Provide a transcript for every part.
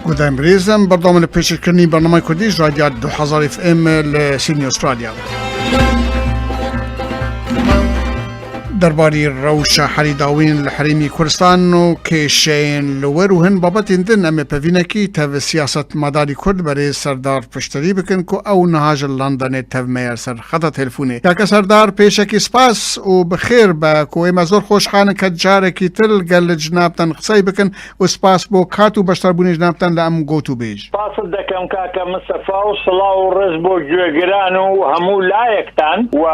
گودایم برێزم بەردەوامە لە پێشکردنی بەرنامەی کوردیش رادیو 2000 FM لە سیدنی ئوسترالیا. دەرباری رەوشە حەری داوین لە حەرێمی کوردستان و کێشەیەن لەوەر و هەن بابەتên din em ê pevînekî tev siyasetmedarî Kurd berê Serdar Pişterî bikin ku ew niha ji Londonê tev me ye ser xeta telefonê. Kaka Serdar pêşekî spas û bi xêr be ku ême zor xoşxanin ke carekî tir li gel cinabten qisey bikin و سپاس بۆ کات و بەشداربوونی جنابتان لە ئەم گۆتوبێژ. سپاست دەکەم کاکە مستەفا و سڵاو و ڕێز بۆ گوێگران و هەموو لایەکتان و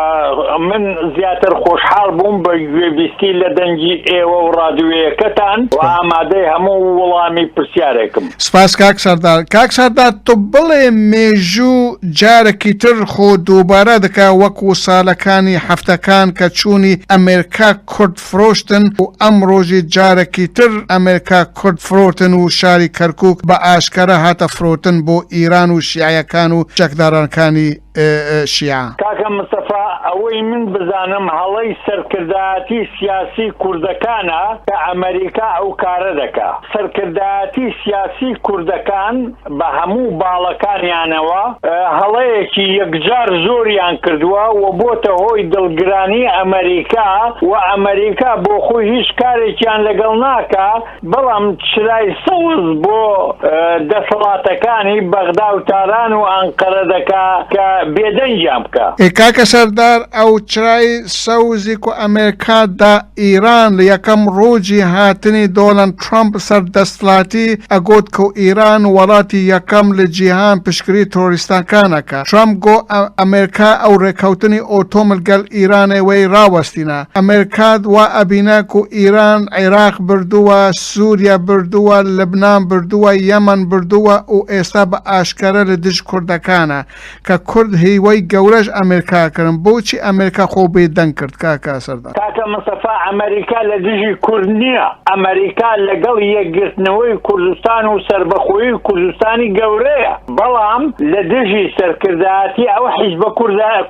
من زیاتر خۆشحاڵ بووم بە گوێبیستی لە دەنگی ئێوە و ڕادیۆیەکەتان و ئامادەی هەموو وڵامی پرسیارێکم. سپاس کاک سەردار. کاک سەردار تۆ بڵێ مێژوو جارەکی تر خۆ دووبارە دەکا وەکوو سالەکانی حەفتەکان کە چوونی ئەمێرکا کورد فرۆشتن و ئەمڕۆژی جارەکی تر ئەمرکا کورد فرۆتن و شاری کەرکوک بە ئاشکەرا هاتە فرۆتن بۆ ئیران و شیعەکان و چەکدارانکانی شیعە. کاکە مستەفا ئەوەی من بزانم هەڵەی سەرکردایەتی سیاسی کوردەکانە کە ئەمریکا ئەو کارە دەکا. سەرکردایەتی سیاسی کوردەکان بە هەموو باڵەکانیانەوە هەڵەیەکی یەکجار زۆریان کردووە و بۆتە هۆی دڵگرانی ئەمەریکا و ئەمەریکا بۆ خۆی هیچ کارێکیان لەگەڵ ناکا بەڵام چرای سەوز بۆ دەسەڵاتەکانی بەغدا و تاران و ئەنقەرە دەکا کە بێدەنگیان بکا. ئێ کاکە سەردار ئەو چرای سەوزی کو ئەمەریکا دا ئیران لە یەکەم ڕۆژی هاتنی دۆناڵد ترەمپ سەر دەستلاتی ئەگۆت کو ئیران وەڵاتی یەکەم لە جیهان پشتگری ترۆریستانکان ئەکا. ترەمپ گۆ ئەمێرکا ئەو ڕێکەوتنی ئۆتۆم لگەل ئیرانێ وەی ڕاوەستینە. ئەمێرکا وا ئەبینە کو ئیران عیراق بردووە، سوریە بردووە، لبنان بردووە، یەمەن بردووە و ئێستا بە ئاشکەرە لە دژ کوردەکانە. کە کورد هیوای گەورەش ئەمێرکا کردن بۆچی ئەمێرکا خۆ بێ دەنگ کرد کاکە سەردار. کاکە مستەفا ئەمەریکا لە دژی کورد نیە ئەمەریکا لەگەڵ یەکگرتنەوەی کوردستان و سەربەخۆیی کوردستانی گەورەیە بەڵام لە دژی سەرکردایەتی ئەو حیزبە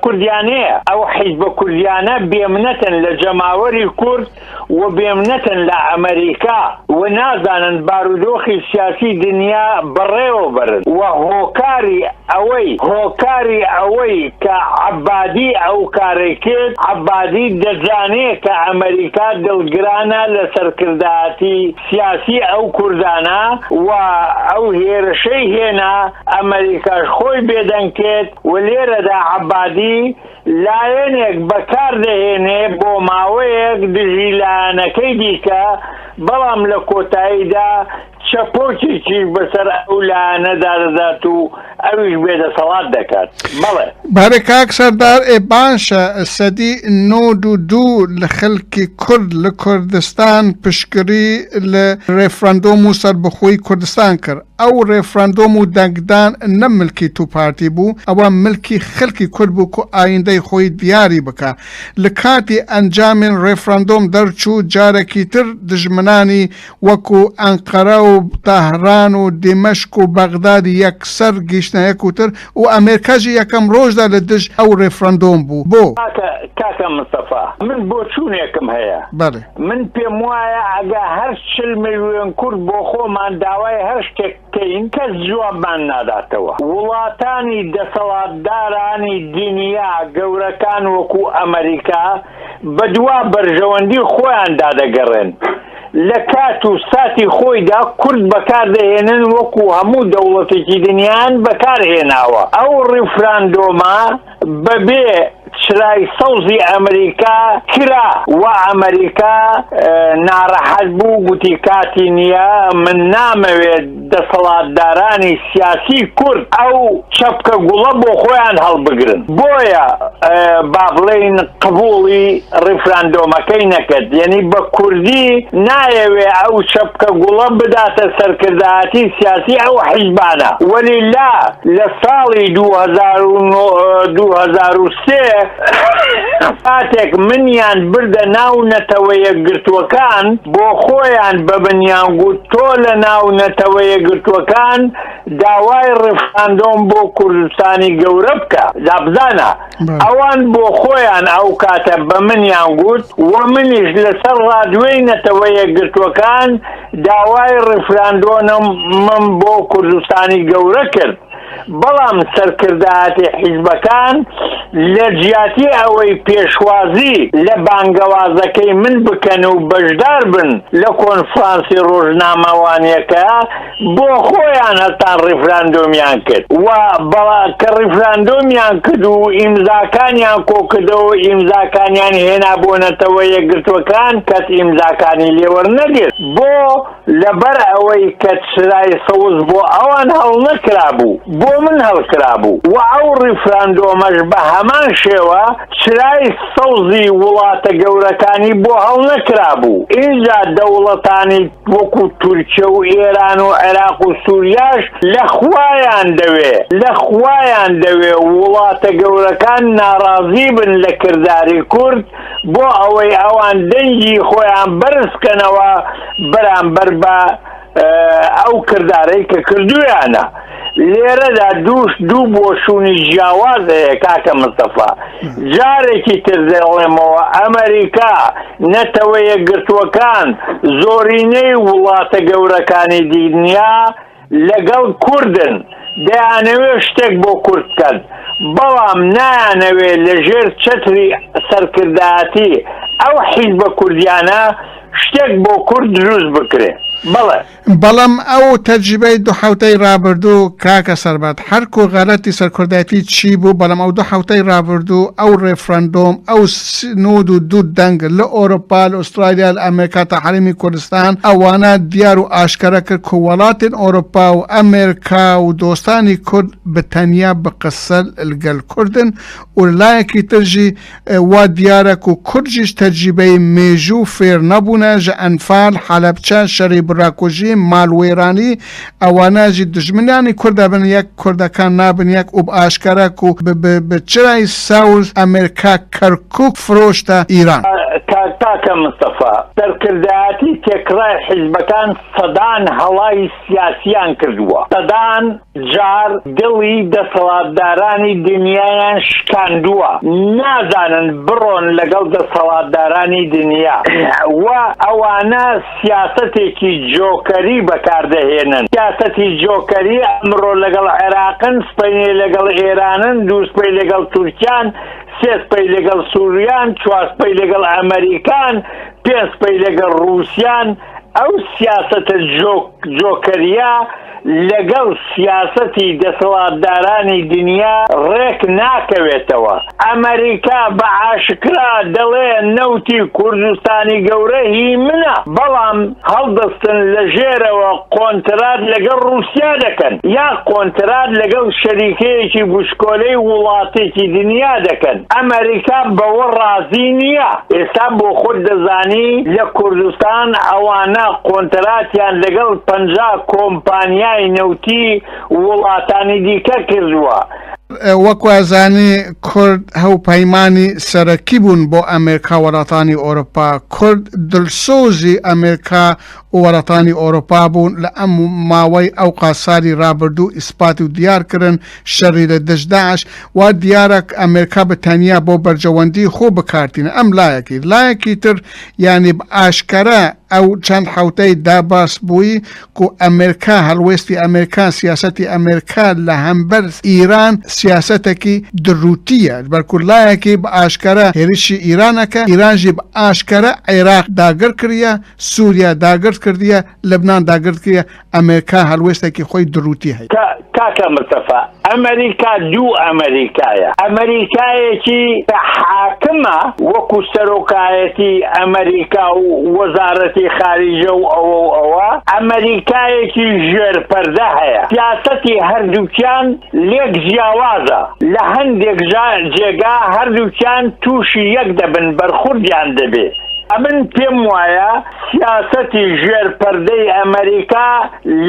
کوردیانەیە ئەو حیزبە کوردیانە بێمنەتن لە جەماوەری کورد و بێمنەتن لە ئەمەریکا و نازانن بارودۆخی سیاسی دنیا بەڕێوە بەرن و هۆکاری ئەوەی هۆکاری ئەوەی کە عەبادی ئەو کارەی کرد عەبادی دەزانێ کە ئەمەریکا دڵگرانە لە سەرکردایەتی سیاسی ئەو کوردانە و ئەو هێرشەی هێنا ئەمەریکاش خۆی بێدەنگ کرد و لێرەدا عەبادی لایەنێک بەکار دەهێنێ بۆ ماوەیەک دژی لایەنەکەی دیکە، بەڵام لە کۆتاییدا چەپۆکێکیش بەسەر ئەو لایەنەدا دەدات و ئەویش بێدەسەڵات دەکات. بەڵێ. بەرێ کاک سەردار ئێ باشە سەدی 92 لە خەلکی کورد لە کوردستان پشتگری لە رێفراندۆم و سەربەخۆیی کوردستان کرد ئەو ڕێفراندۆم و دەنگدان نە ملکی تو پارتی بوو ئەوە ملکی خەلکی کورد بوو کو ئایندەی خۆی دیاری بکا لە کاتی ئەنجامین ڕێفراندۆم دەرچوو جارەکی تر دژمنانی وەکو ئەنقەرە و تەهران و دیمەشق و بەغداد یەکسەر گیشتنە یەکوتر و ئەمێرکاژی یەکەم ڕۆژدا لە دژ ئەو ڕێفراندۆم بوو بۆ؟ کاکە کاکە مستەفا من بۆچوونێکم هەیە بەڵێ. من پێموایە ئەگە هەر 40 ملیۆن کورد بۆ خۆمان داوای هەر شتێک بکەین کەس جوابمان ناداتەوە. وڵاتانی دەسەڵاتدارانی دنیا گەورەکان وەکو ئەمەریکا بەدوا بەرژەوەندی خۆیاندا دەگەڕێن. لە کات و ساتی خۆیدا کورد بەکار دەهێنن وەکو هەموو دەوڵەتێکی دنیایان بەکار هێناوە. ئەو ڕیفراندۆمە بەبێ چرای سەوزی ئەمریکا کرا و ئەمریکا ناڕەحەت بوو گوتی کاتی نییە من نامەوێت دەسەڵاتدارانی سیاسی کورد ئەو چەپکە گوڵە بۆ خۆیان هەڵبگرن بۆیە با بڵێین قبوڵی ڕیفراندۆمەکەی نەکرد یعنی بە کوردی نایەوێ ئەو چەپکە گوڵە بداتە سەرکردایەتی سیاسی ئەو حیزبانە وەلی لا لە ساڵی 2003. کاتێک منیان بردە ناو نەتەوە یەکگرتووەکان، بۆ خۆیان بە منیان گوت تۆ لە ناو نەتەوە یەکگرتووەکان داوای ڕیفراندۆم بۆ کوردستانی گەورە بکە. جا بزانە ئەوان بۆ خۆیان ئەو کاتە بە منیان گوت و منیش لەسەر ڕادوێی نەتەوە یەکگرتووەکان داوای ڕیفراندۆنمم بۆ کوردستانی گەورە کرد. بەڵام سەرکردایەتی حیزبەکان لە جیاتی ئەوەی پێشوازی لە بانگەوازەکەی من بکەن و بەشدار بن لە کۆنفرانسی ڕۆژنامەوانیەکە بۆ خۆیان هەستان ڕیفراندۆمیان کرد و کە ڕیفراندۆمیان کرد و ئیمزاکانیان کۆکردەوە ئیمزاکانیان هێنا بۆ نەتەوە یەکگرتووەکان کەس ئیمزاکانی لێوەرنەگرت بۆ لەبەر ئەوەی کە چرای سەوز بۆ ئەوان هەڵنەکرابوو، بۆ من هەڵکرابوو و ئەو ڕیفراندۆمەش بە هەمان شێوە چرای سەوزی وڵاتە گەورەکانی بۆ هەڵنەکرابوو. ئینجا دەوڵەتانی وەکو تورکیە و ئێران و عێراق و سوریاش لە خوایان دەوێ لە خوایان دەوێ وڵاتە گەورەکان ناڕازی بن لە کرداری کورد، بۆ ئەوەی ئەوان دەنگی خۆیان بەرز بکەنەوە بەرامبەر بە ئەو کردارەی کە کردویانە. لێرەدا دووش دوو بۆچوونی جیاواز هەیە کاکە مستەفا. جارێکی تر دەڵێمەوە ئەمریکا، نەتەوە یەکگرتووەکان، زۆرینەی وڵاتە گەورەکانی دنیا لەگەڵ کوردن، دەیانەوێ شتێک بۆ کورد بکەن، بەڵام نایانەوێ لە ژێر چەتری سەرکردایەتی ئەو حیزبە کوردیانە شتێک بۆ کورد دروست بکرێ. بەڵێ. بەڵام ئەو تەجریبەی دو حەوتەی ڕابردوو کاکە سەربەت هەرکو غەلەتی سەرکردایەتی چی بوو بەڵام ئەو دو حەوتەی ڕابردوو ئەو ڕێفرەندۆم ئەو 92 دەنگ لە ئۆرۆپا لە ئوسترالیا لە ئەمریکا تا هەرێمی کوردستان ئەوانە دیار و ئاشکرا کرد کە وڵاتێن ئۆرۆپا و ئەمریکا و دۆستانی کورد بە تەنیا بە قسە لگەل کوردن و لایەکی تر ژی وا دیارە کو کورد ژیش تەجریبەی مێژوو فێر نەبوونە ژە ئەنفال، حەلەبچە، شەری براکوژی، مال وێرانی ئەوانە ژی دوژمنانی کوردە بن یەک کوردەکان نابن یەک و ئاشکرا کو بە چرای سەوز ئەمریکا کەرکوک فرۆشتە ئیران. کاکە مستەفا، سەرکردایەتی تێکڕای حیزبەکان سەدان هەڵای سیاسیان کردووە، سەدان جار دڵی دەسەڵاتدارانی دنیایان شکاندووە، نازانن بڕۆن لەگەڵ دەسەڵاتدارانی دنیا و ئەوانە سیاسەتێکی جۆکەری بەکاردەهێنن، سیاسەتی جۆکەری ئەمڕۆ لەگەڵ عێراقن، سبەینێ لەگەڵ ئێرانن، دووسبەی لەگەڵ تورکیان، سێسبەی لەگەڵ سوریان، چوارسبەی لەگەڵ ئەمەریکان، پێنجسبەی لەگەڵ ڕووسیان، ئەو سیاسەتە جۆکەرییە لەگەڵ سیاسەتی دەسەڵاتدارانی دنیا ڕێک ناکەوێتەوە. ئەمەریکا بە ئاشکرا دەڵێ نەوتی کوردستانی گەورە هی منە، بەڵام هەڵدەستن لە ژێرەوە قۆنترات لەگەڵ ڕووسیا دەکەن یا قۆنترات لەگەڵ شەریکەیەکی بچکۆلەی وڵاتێکی دنیا دەکەن. ئەمەریکا بەوە ڕازی نییە. ئێستا بۆ خۆت دەزانی لە کوردستان ئەوانە قۆنتراتیان لەگەڵ 50 کۆمپانیای نەوتی وڵاتانی دیکە کردووە. وەکو ئەزانی کورد هەوپەیمانی سەرەکی بوون بۆ ئەمریکا وڵاتانی ئۆرۆپا، کورد دلسۆزی ئەمریکا و وڵاتانی ئۆرۆپا بوون لە ئەم ماوەی ئەوقا سالی رابردوو ئیسپات و دیار کرن شەری لە دژ داعش وا دیارە ئەمریکا بە تەنیا بۆ بەرجەوەندی خۆ بکارتینە ئەم لایەکی لایەکی تر یانی بە ئاشکەرا ئەو چەند حەوتەی دا باس بووی کو ئەمریکا هەڵوێستی ئەمریکا سیاسەتی ئەمریکا لە هەمبەر ئیران سیاسەتەکی دروتیە بەلکو لایەکی بە ئاشکەرا هێرشی ئیران ئەکە ئیران ژی بە ئاشکەرا عێراق داگر کریە سوریا داگرت کردیە لبنان داگرت کریە ئەمریکا هەڵوێستێکی خۆی دروتی هەیە. کاکە مستەفا ئەمریکا دوو ئەمریکایە ئەمریکایەکی کە حاکمە وەکو سەرۆکایەتی ئەمریکا و وەزارەتی خاریجە و ئەوە و ئەوە ئەمریکایەکی ژێر پەردە هەیە سیاسەتی هەردووکیان لێک جیاوازە لە هەندێک جێگا هەردووکیان تووشی یەک دەبن بەرخوردیان دەبێ. ئەمن پێم وایە سیاسەتی ژێر پەردەی ئەمەریکا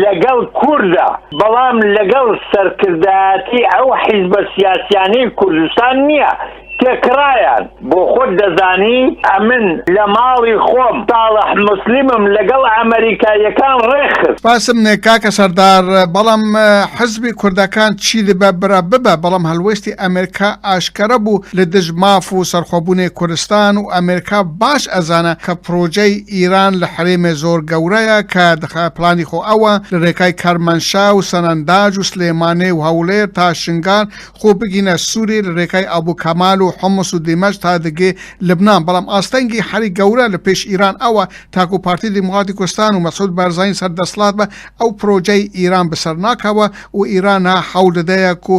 لەگەڵ کوردە، بەڵام لەگەڵ سەرکردایەتی ئەو حیزبە سیاسیانەی کوردستان نییە. تێکڕایان. بۆ خۆت دەزانی ئەمن لە ماڵی خۆم ساڵح موسلیمم لەگەڵ ئەمەریکاییەکان ڕێکخست. سپاسم کاکە سەردار بەڵام حزبی کوردەکان چی دبە برا ببە بەڵام هەلوێستی ئەمرکا ئاشکەرە بوو لە دژ ماف و سەرخوەبونێ کوردستان و ئەمرکا باش ئەزانە کە پرۆجەی ئیران لە حەرێمێ زۆر گەورەیە کە دخە پلانی خۆ ئەوە لە رێکای کەرمەنشا و سەنەنداج و سلێمانێ و هەولێر تا شنگال خۆ بگینە سوری لە رێکای ئابو کەمال و حومس و دیمەش تا دگێ لبنان بەڵام ئاستەنگی حەری گەورە لە پێش ئیران ئەوە تاکو پارتی دیموکراتی کوردستان و مەسعود بارزانی سەر دەسڵات بە ئەو پرۆجەی ئیران بسەر ناکەوە و ئیران ها حەول ددەیە کو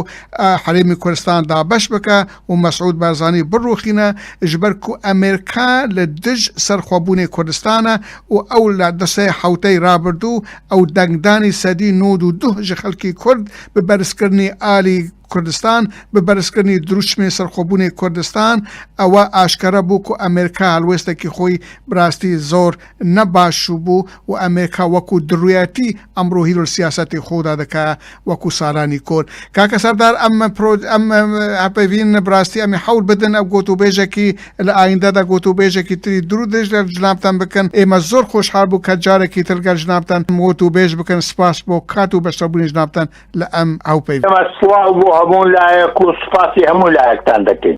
حەرێمی کوردستان دابەش بکە و مەسعود بارزانی بڕوخینە ژبەر کو ئەمێرکا لە دژ سەرخوەبوونێ کوردستانە و ئەو لە دەسەی حەوتەی رابردوو ئەو دەنگدانی سەدی 92 ژ خەلکی کورد بە بەرزکردنی ئالی کوردستان بە بەرزکردنی دروشمی سەرخۆبوونی کوردستان ئەوە ئاشکەرە بوو کو ئەمێرکا هەلوێستێکی خۆی براستی زۆر نە باش بوو و ئەمێرکا وەکو درویەتی ئەمڕۆ هیرۆ سیاسەتی خۆدا دەکا وەکو سالانی کۆن کاکە سەردار ئەم پرۆ ئەم هەپەیڤین براستی ئەمی حەول بدن ئەو گۆتوبێژێکی لە ئایندەدا گۆتوبێژێکی تری درو درێژ لەگەڵ جنابتان بکەن ئێمە زۆر خۆشحاڵ بوو کە جارێکی تر گەل جنابتان گۆتوبێژ بکەن سپاس بۆ کات و بەشداربوونی جنابتان لە ئەم هەوپەیڤ. ئێمە سڵاو بۆ هەموو لایەک و سوپاسی هەموو لایەکتان دەکەین.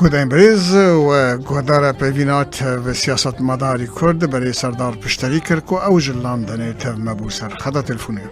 گوداین برێز و گۆدارە پەیڤینا تەv سیاسەتمەداری کورد بەرێ سەردار پشتەری کرد کو ئەو ژ لاندەنێ تەv مەبوو سەر خەتا تلفونێ.